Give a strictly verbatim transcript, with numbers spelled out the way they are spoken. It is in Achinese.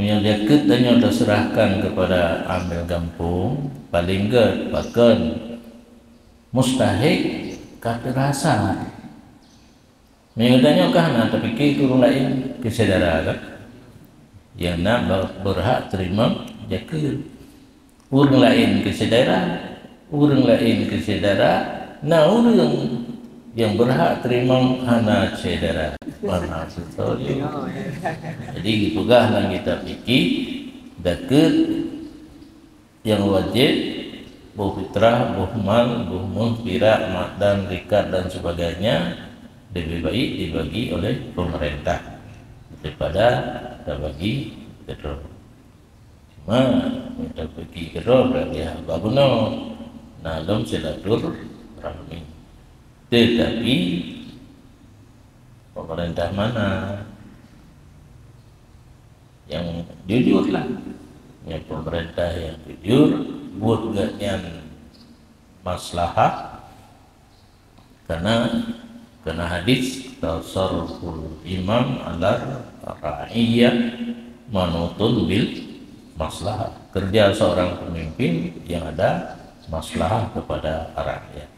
Meunyoe jakeuet tanyoe taseurahkan keupada amil gampông, paleng gèt pakon mustahik ka teurasa. Meunyoe tanyoe ka hana tapike keu ureueng laén, keu syedara kan, nyang na be-, beurhak teurimong jakeuet. Ureueng laén keu syedara, ureueng laén keu syedara, na ureueng nyang beurhak teurimong hana syedara. Hana beutôi. Jadi, geupeugah lam kitab fikih, zakeuet nyang wajéb, boh fitrah, boh mal, boh méuh, pirak, makdan, rikat, dan sebagainya, lebih baik dibagi oleh pemerintah daripada tabagi keudroe. Cuma, meunyoe tabagi keudroe, berarti haba bunoe. Na lom silaturahmi. Tetapi, pemerintah mana yang jujur lah? Ya, pemerintah yang jujur, buet gobnyan maslahah, karena kena hadis, "Tasarruful imam ala ra'iyah manutun bil maslahah." Kerja seorang pemimpin yang ada maslahah kepada rakyat.